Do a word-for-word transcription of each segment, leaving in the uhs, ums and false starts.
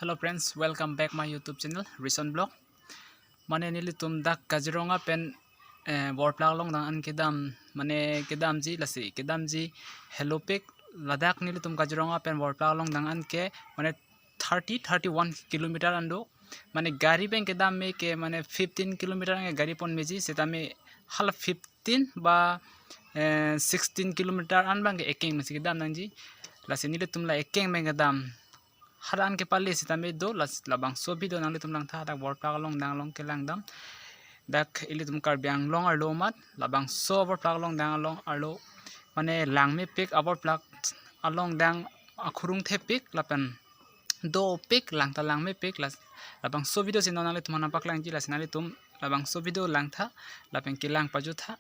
Hello friends, welcome back my YouTube channel, Rison Vlog. Mane nelitum dak Kaziranga pen, eh, Borplak along dang an kedam, mane kedamji lasi, kedamji helopik, ladak nelitum Kaziranga pen Borplak along dang an ke, mane thirty, thirty-one kilometer an do. Mane gari pen kedam me ke, mane fifteen kilometer an ke gari pon meji, setame hala fifteen ba, eh, sixteen kilometer an bang ke ekeng mesi kedam nangji. Lasi nelitum la ekeng bang kedam. Hadak an kepale setame do, las-, labangso video nanglitum langtha, dak Borplak along dang along kelang dam. Dak ilitum Karbi Anglong arlo amat, labangso Borplak along dang along arlo. Mane langmepik a-Borplak along dang akhurung thepik lapen dopik langta langmepik las-, labangso video si non nanglitum aphan paklangji, lasi nanglitum labangso video langtha lapen kelang pajutha,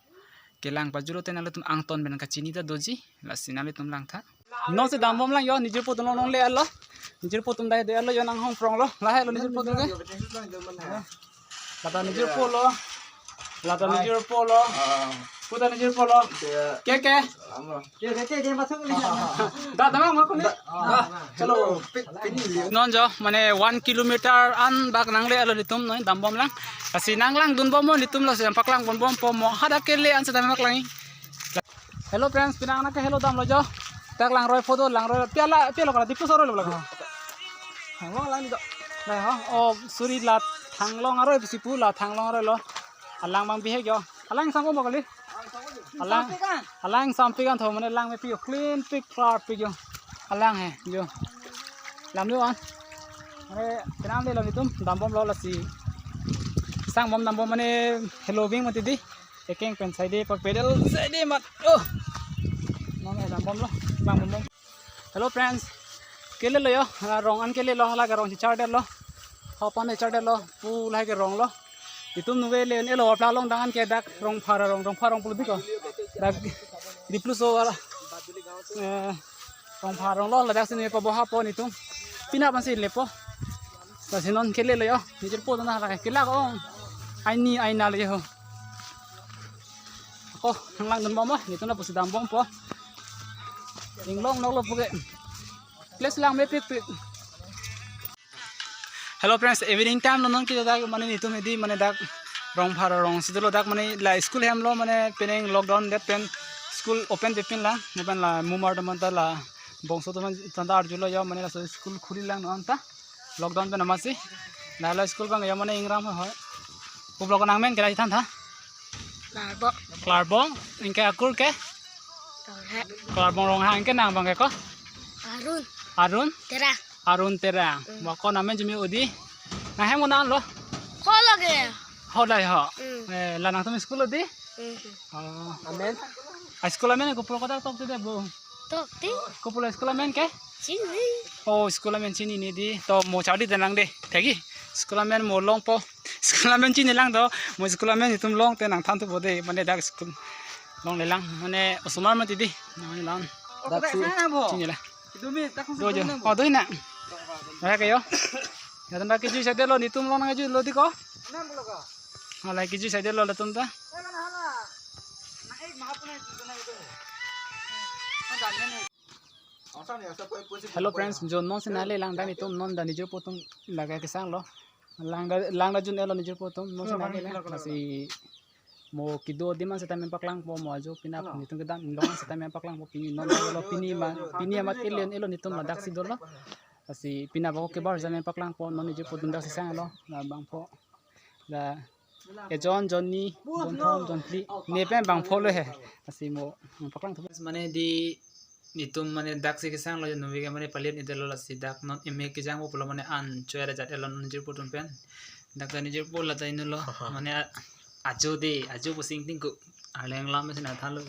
kelang pajulote nanglitum angton pen kachini ta doji, lasi nanglitum langtha. Non si dambomlang yo, nijirpo atum along longle alo. Nijirpo atum dai do alo yo, nanghong prong lo. Lahelo nijirpo atum ke. Lata nijirpo lo. Lata nijirpo lo. Puta nijirpo lo. Ke ke. Da damang ma kuni. Chalo. Non jo, mane one kilometer an bak nangle alo nelitum noi dambomlang. Lasi nanglang dunbom mo nelitum, lasi nangpaklang ponbompo mo. Hadak kele an setame paklang. Hello friends, pinang anak ke hello damlo jo. Dak langroi photo, langroi piala, piala kala Diphu soro lo lagi. Thanglong lang jo. Nah, ha, oh, sorry, la Thanglong aroi pusi pu, la Thanglong aroi lo. Alang bang bihek jo. Alang sampo mo kali. Alang, alang sampik an tho, mane langmepik jo, clean pik, clear pik jo. Alang he jo. Lam jo an. Mane pinang le lo nelitum dambomlo lasi. Sangbom dambom mane helopik mati di. Ekeng pen saide pak pedal saide mat. Oh. Mane dambomlo. Langbom. Hello friends. Kelelo yo, ah, rong an kelelo, hala ke rong si chardetlo. Hopan e chardetlo, pu lahai ke rong lo. Itum nunge le elo Borplak along dang an ke dak Rongphar arong, Rongphar arong pulo di ko. Dak Dipluso wala. Eh, Rongphar arong lo, ladak si ne paboha po nelitum. Pina pan si lepo. Lasi non kelelo yo, nijirpo atum na hala ke kelak ong. Aini aina le ho. Ako, nanglang dunbom mo, nelitum lapusi dambompo. Inglong nok lo puke. Place langmepik pik. Hello friends, evening time lo non ke dak mane nelitum hedi mane dak Rongphar arong si dolo, dak mane la school hem lo mane penang lockdown det pen school open pepin lang, lapen la mumar teman ta la bongso teman tanda arjulo yo mane laso school khuli lang non ta lockdown pen amatsi. La la school bang yo mane ingram ho. Kopilo ko nangmen ke la than tha. Klarbong. Klarbong, anke akur ke? Ronghang. Klarbong Ronghang, anke nang bang ke ko? Arun. Arun? Terang. Arun Terang. Mm. Mo ko nangmen jumi odi. Nanghem mo nang lo? Ho lage. Ho lai ho. Mm. Eh, la nangtum school odi? Mm. Oh. Amen. A school amen kopilo ko dak tok te bo. Tok te. Kopilo school amen ke? Chini. Oh, school amen chinine di. To mo charli den lang de. Thegi. School amen mo longpo. School amen chini lang do. Mo school amen itum longte nangthan thupo de. Mane dak school longle lang. Mane osomar mati di. Nang lang. Dak si chini la. Do jo. Oh, do na. Mara ke yo. Ya tanda kejui saide lo, nelitum long nangjuilo di ko. Hala kejui saide lo latum ta. Hello friends, jo non si nanglelang, dak nelitum non da nijirpo atum lake kesang lo. Lang da, lang da jun-elo nijirpo atum, non si nanglelang. Lasi mo kedo adim an setame paklangpo, mo ajo pina nelitum kedam inglong an setame paklangpo, pini non lo pini ma, pini amat elo elo nelitum ladak si dolo. Lasi pina bako kebar setame paklangpo, non nijirpo atum dak si sanglo, labangpo. La ejon, jonni, jonthom, jonphli. Ne pen bangpho lo he. Lasi mo, mo paklang thu. Mane di nelitum mane dak si kesang lo, numi ke mane palir ni delo, lasi dak non eme kejang po pulo mane an choi ra jat elo nijirpo atum pen. Dak ta nijirpo lata inut lo. Mane a-, ajo de, ajo pusing tingku. Aleng lam si nangthan lo.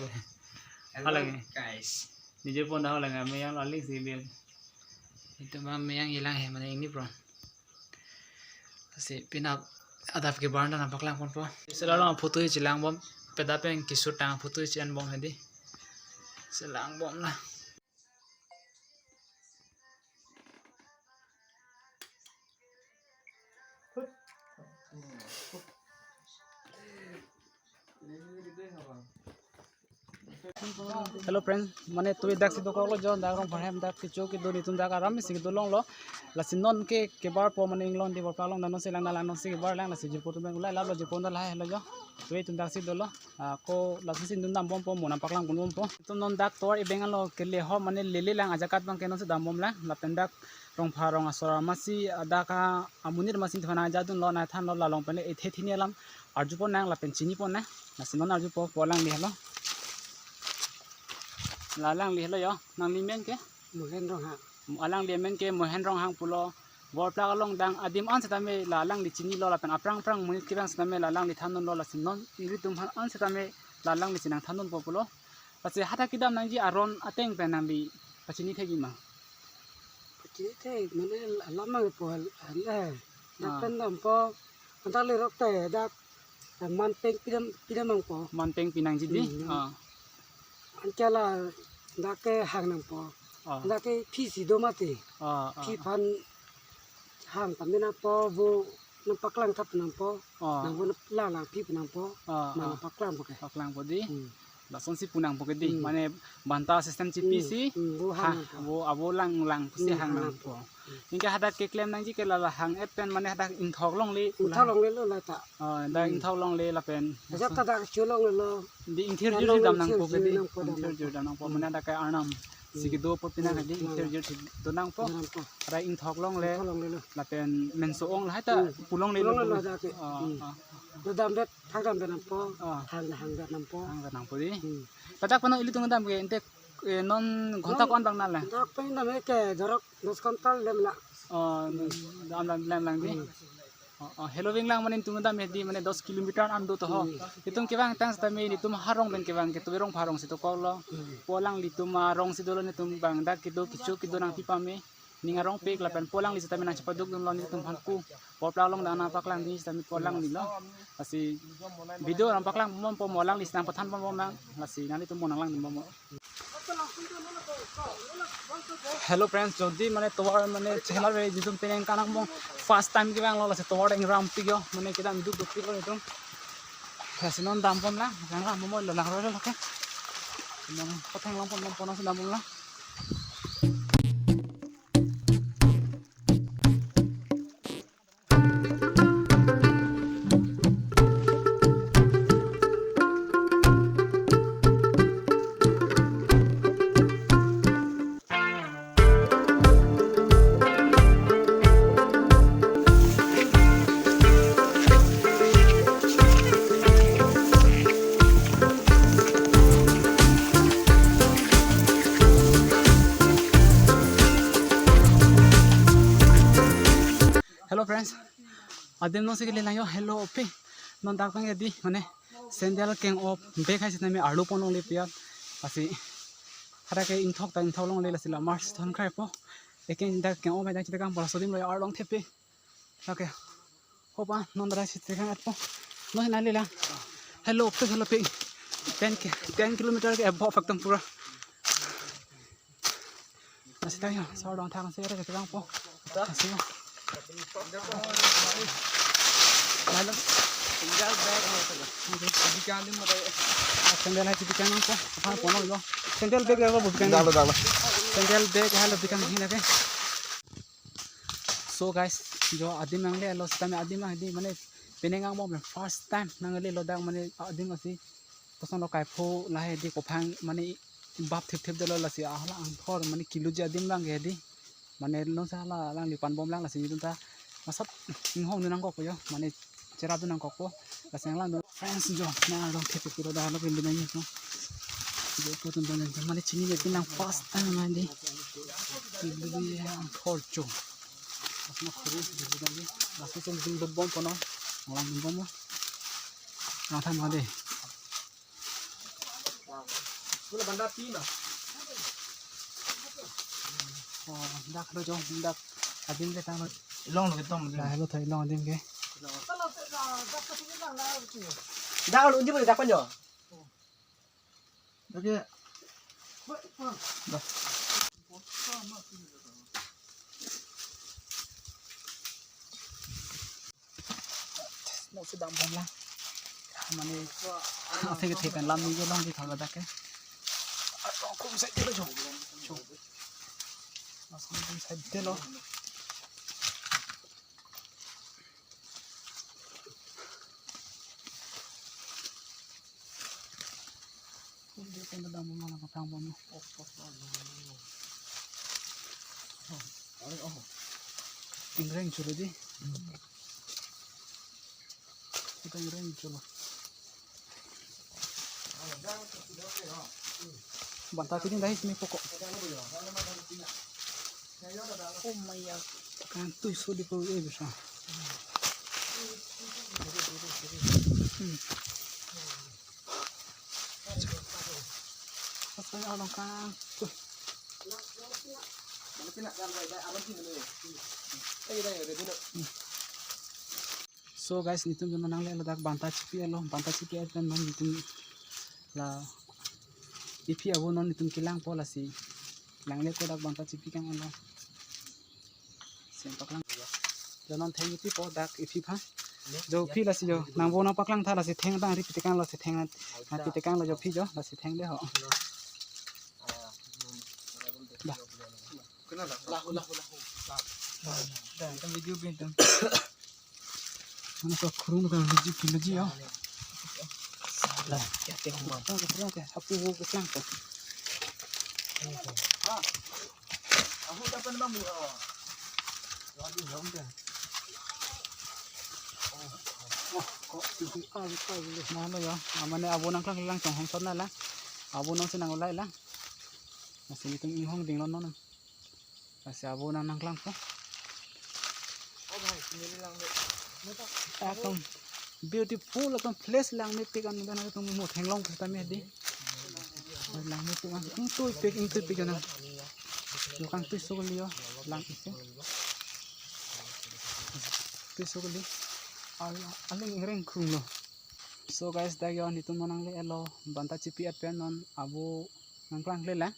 Hello, halang guys. Nijirpo na halang, meyang lo aling si bil. Itum bang meyang hilang he mane ini bro. Si pina adap kebar an nangpaklang ponpo. Sela long photo hi chelang bom. Peda pen kisur tang photo hi che-en bom hedi. Chelang bom la. Hello friends, mane tui dak si dokoklo jo, dak Rongphar hem dak kecho kedo netum dak aram si kedo longlo. Lasi non ke kebarpo mane inglong di Borpla along dak non si lang lang non si kebar lang, lasi jirpo atum pen ulai lap lo, jirpo dak lahai lo jo. Tui netum dak si dolo. Ah, ko lasi si netum dambompo, mo nangpaklang bompo. Netum non dak tovar ebeng alo kele ho mane lele lang ajakat abang ke non si dambom lang. Lapen dak Rongphar rong asor amatsi adak amonit amatsi thana jadunlo, nangthanlo, la along pen le ethe thini alam arjupon nang lapen chinipon nang. Lasi non arjupo, po alangli helo. La alangli helo jo, nangli men ke? Mohen Ronghang. Alangli men ke Mohen Ronghang pulo. Borpla along dak adim an setame la alangli chinilo lapen aphrang aphrang monit kevang setame la alangli thandunlo, lasi non ilitum aphan an setame la alangli si nangthandunpo pulo. Lasi hadak kedam nangji aron ateng pen nangli pachini thekji ma? Pachini thek mane alam nangpo hal, hal eh. Dak Ah. pen dampo, dak lerok te dak, eh, manpeng pidam, pidam nangpo. Manpeng pinangji di? Hmm. Ah. Anke la dak ke hang nangpo. Ah. Dak ke phi si do mati. Ah, ah, Phi ah. aphan hang tame nangpo, vo nangpaklang thap nangpo. Ah. Nang vo lang lang phi nangpo. Ah, Ma ah. nangpaklangpo ke. Paklangpo di? Hmm. Lasonsi pu nangpo ke di? Hmm. Mane banta system chipi Hmm. si Hmm. Vo hang hang nangpo. Vo abo lang lang si Hmm, hang hang nangpo. nangpo. Hmm. Anke hadak keklem nangji ke la la hang et pen mane hadak ingthok longle. Ingthok longlelo la ta. Ah, dak Hmm. ingthok longle lapen. Ajak ta dak cho longlelo. Di ingthir Nang jir jir dam nangpo ke ingthir di? jir nangpo, dam Ingthir nangpo. jir dam nangpo. Hmm. Mane dak ke arnam Hmm. si kedo apot pina Hmm. ke di ingthir Hmm. jir thik do nangpo. Do nangpo. Hadak ingthok longle. Ingthok longlelo. Lapen menso-ong lahai ta Hmm. pu longlelo Pu longlelo pulo. dak ke. Ah, Hmm. ah. Do dam bet, thak dam bet nangpo. Ah. Hang hang bet nangpo. Hang bet nangpo di? Hmm. Ladak pano ilitum dam ke ante, eh, non ghonta Non ko-an bang nang la? Dak pen dam ke jorok dos kontal dem la. Oh, dam dam lem lang di? Hmm. Oh, oh, helo veng lang mane netum dam di mane dos kilometer an do to ho. Hmm. Netum kevang tang setame netum harong pen kevang ke tui Rongphar arong si dokoklo. Hmm. Po alanglitum arong si dolo, netum bang dak kedo kecho kedo nangpi pame. Ning arong pik lapen po alangli setame nangchepaduk dunlo netum aphan pu. Borpla along dak nangpaklangji setame po alanglilo. Lasi video nangpaklang bompo, mo alangli si nangpathan bompo nang. Lasi nanglitum mo nanglang bompo. Hello friends, jodi mane tovar mane chehla re jitum penang kanang bong first time kevanglo, lasi tovar ingram pik jo, mane kedam duk duk piklo netum. Lasi non dambom lang, lang lang bomlo, lang roi lo ke. Non kothang lang pon pon si dambom lang. Hello friends, adim non si kele lang jo, hello ope. Non dak tang edi mane sandal keng-op bag hai setame arlo pon longle piat. Lasi hadak ke ingthok ta ingthok longle, lasi la mars thon krai po. Eke dak keng-op hai dak chita kang bola sodim lo arlong thepe. Okay. Hopa non dak chita kang at po. Non nang le lang. Hello ope, hello pe. Ten ke, ten kilometer ke above ekdom pura. Lasi ta jo, sar dong thang si re ke po. Lasi jo. Lalu. Sandal bag hai to. Sandal hai chipikan nangpo. Aphan pon jo. Sandal bag hai lo chipikan. Dalo, dalo. Sandal bag hai lo chipikan hina ke. So guys, jo adim nanglelo setame adim nang di mane penang angbong first time nanglelo dak mane adim asi. Kosonlo kaipho lahai di kophang mane bap thip thip dolo, lasi hala angthor mane kiloji adim abang ke di. Mane non sa hala alangli panbom lang, lasi netum ta masap inghong dun nangkok jo, mane cherap dun nangkokpo. Lasi nanglang dun friends jo, nang arong thip thip dolo, dak lo pin dun nangji ko. Jo po tun dun nang mane chini le pin lang first time mane di. Kiloji angthor cho. Lasi na khuri dun nangji. Lasi sum dun dun bom pono. Nanglang dun bom mo. Nangthan ma de. Mula banda pi ma. Oh, dak lo jo, dak adim ke tang lo. Long lo ketom. Dah lo thai long adim ke. Dak lo undi boleh dak panjo. Oke. Dah. Mo si dambom lang. Mane, ase ke thekan lam ni je long di thang dak ke. Arong kum side lo jo. Jo. Mas kum side lo. Kum dia pen dam mana ko tang bom. Ingreng churu di. Kita ingreng churu. Banta pini dai sini pokok. Oh my God. Kan tu iso di ko e bisa. Hmm. Apa yang orang kan? Tuh. So guys, netum jono nangle lo dak banta chipi lo, banta chipi pen non netum la iphi avo non netum kelangpo lasi. Nangle ko dak banta chipi kang lo. Sempak lang. Jo non theng iphipo dak iphi pha. Jo phi lasi jo. Nang vo nang paklang tha lasi theng tang ri pitekang lo si theng. Na pitekang lo jo phi jo lasi theng de ho. Dah. Lahu, lahu, lahu. Dah, kan video bin tu. Mana so khurung kan video phi lo ji ya. Dah, ya teh ma. Tang ko tang ko. Apu ko tang ko. Ha. Ahu dapat nang mu. Lagi jom deh. Mana ya? Amane avo nangklang lang chonghong sot na la. Avo nang si nang ulai la. Lasi netum inghong ding lo non. Lasi avo nang nangklangpo. Ekdom beautiful, ekdom place langmepik an dan netum mo thenglong sitame di. Langmepik an ingtuipik, ingtuipik na. Lokang tu iso kali yo, lang isi. Tu iso kali. Al-, aling ingreng khurung lo. So guys, dak yo netum non nangle lo, banta chipi pen non avo nangklang le lang.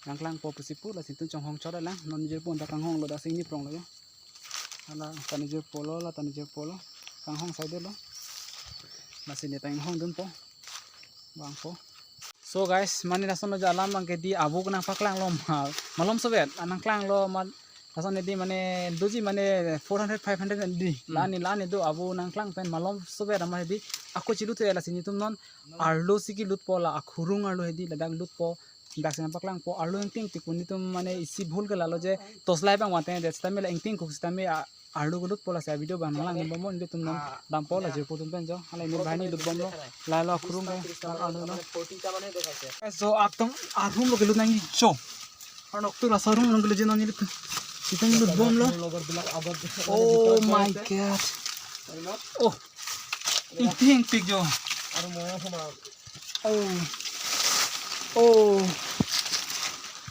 Nangklangpo pusi pu lasi netum chonghong chot lang. Non jirpo dak kanghong lo, dak si niprong lo yo. Hala ta nijirpo lo, la ta nijirpo lo. Kanghong side lo. Lasi ne ta inghong dunpo. Vangpo. So guys, mane lason lo jo alam abang ke di avo nang paklang lo ma-, malom sovet, ah, nangklang lo ma-, lason ne di mane doji mane four hundred, five hundred di. Hmm. La ne, la ne do avo nangklang pen malom sovet ama di. Ako chilut he lasi netum non arlo si kelutpo la akhurung arlo he di ladak lutpo. Dak si nang paklangpo arlo ingting tik pu netum mane isi bhul ke lalo je torchlight abang vante det sitame la ingting kuk sitame a-, arlo kelutpo lasi video abang nanglang bom mo netum non dampo la jirpo atum pen jo. Hala ne bahani lut bomlo. La lo akhurung ke arlo lo. So atum arum lo kelut nangji cho. Arnok tu la arum lo kelut je non lut. Sitang lut bomlo. Oh my God. Oh. Ingting tik jo. Oh. Oh.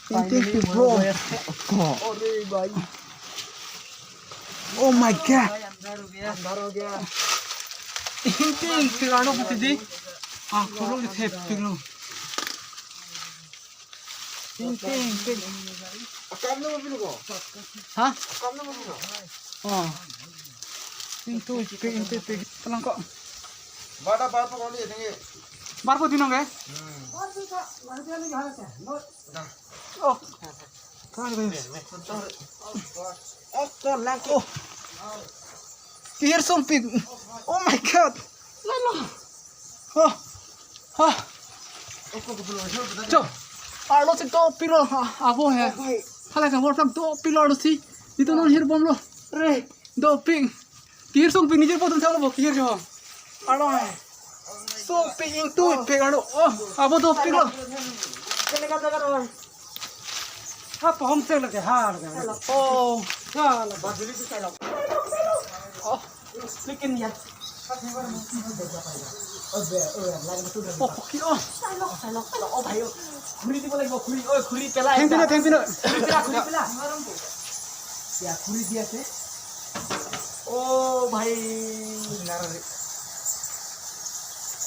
Ingting tik, bro. Finally, one more. Arre bhai. Oh my God. Andhar ho gaya. Ingting tik arlo puti di. Ah, khurung di thep tik lo. Ingting tik. Akam na mapilo ko? Ha? Akam na mapilo? Oh. Ingtuipik, ingtuipik. Palang ko. Bada barpo kali ya, tinggi. Barpo dinong ke? Hmm. Oh. Kali ko. Oh, ko lang ko. Oh. Kehir sungpik. Oh my God. Lalo. Oh. Oh. Cho. Arlo si dopik lo. Ah, avo he. Hala ka work dopik lo arlo si. Netum non hir bomlo. Re. Dopik. Kehir sungpik, nijirpo atum thanglo bo kehir jo. Arlo he. Sungpik ingtuipik arlo. Oh, avo dopik lo. Kene ka jaga ro. Ha, pahom se lage, ha, lage. Oh. Ha, lage. Oh, lekin ya. Oh, pokok, oh. Sai lok, sai lok, sai lok. Oh, bhai, oh. Khuri dibo lagibo, khuri. Oh, khuri pela. Theng pina, theng pina. Khuri pela, khuri pela. Ya, khuri dia se. Oh, bhai. Nar.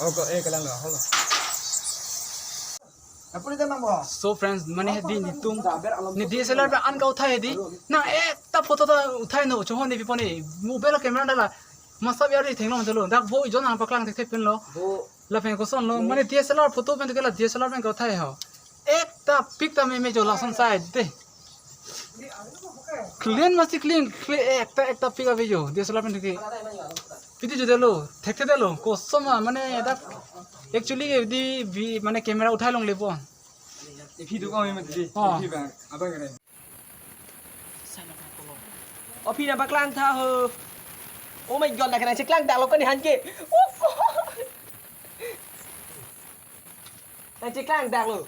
Oh, ko, eh, kalang lo, holo. So friends, mane he di netum ne D S L R pen an kauthai he di. Na ekta photo ta uthai no, chohon ne pipone. Mobile camera dala. Masa biar di thenglong chalo. Dak vo ijon nang paklang thek thek pen lo. Lapen koson lo. Mane D S L R photo pen ke la D S L R pen kauthai ho. Ek Ekta pik ta meme jo lason side te. Clean masi clean, clean ekta ekta pik ave jo. Dia selapen ke. Piti jo delo, thekte delo. Kosom ma mane dak actually ke di vi mane camera uthai longle po. Iphi do kami mati. Oh. Iphi bang, abang kene. O phi nangpaklang tha ho. Oh my God, nang kena cheklang dak lo kan han ke. Nang cheklang dak lo.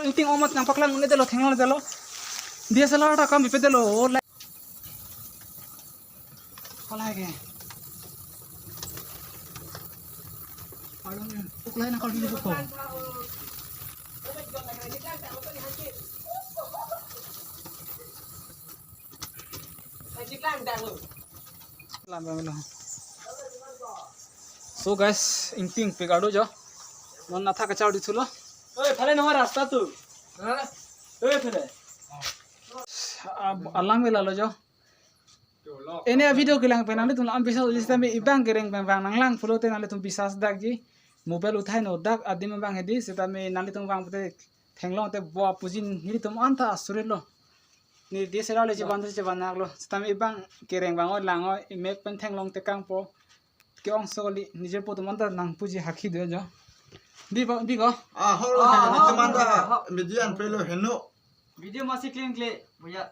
Ingting omat nangpaklang un-e delo, thenglong delo. D S L R ta kam pipe delo. Oh, lai. Kolai ke. Alang ya. Uklai nang kalau dulu ko. Lam bang lo. So guys, ingting pik ardo jo. Non natha kachar di thulo. Oi, phale nong rasta tu. Ha? Oi, phale. Ab-, alang vela lo jo. Ene a video kelang pen nanglitum lam bisa uji sitame ibang kereng pen vang nanglang pulote nanglitum bisa dak ji. Mobile uthai no dak adim abang hedi sitame nanglitum vang pute thenglong te bo puji nelitum anta asurit lo. Ne D S L R le cheban te cheban nak lo. Sitame ibang kereng vang o lang o imek pen thenglong te kangpo. Ke-ong so kali, nijer po teman ta nangpuji hakhi do jo. Di ba, di ko. Ah, holo, ah, teman ta, ah, media an pelo heno. Video masi clean clean, buya.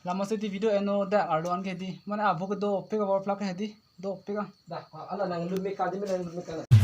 Lama seti video eno da arlo an ke di. Mane abo ke do pek a, vlog ke di. Do pek a. Da, ala nang lumeka di, nang lumeka.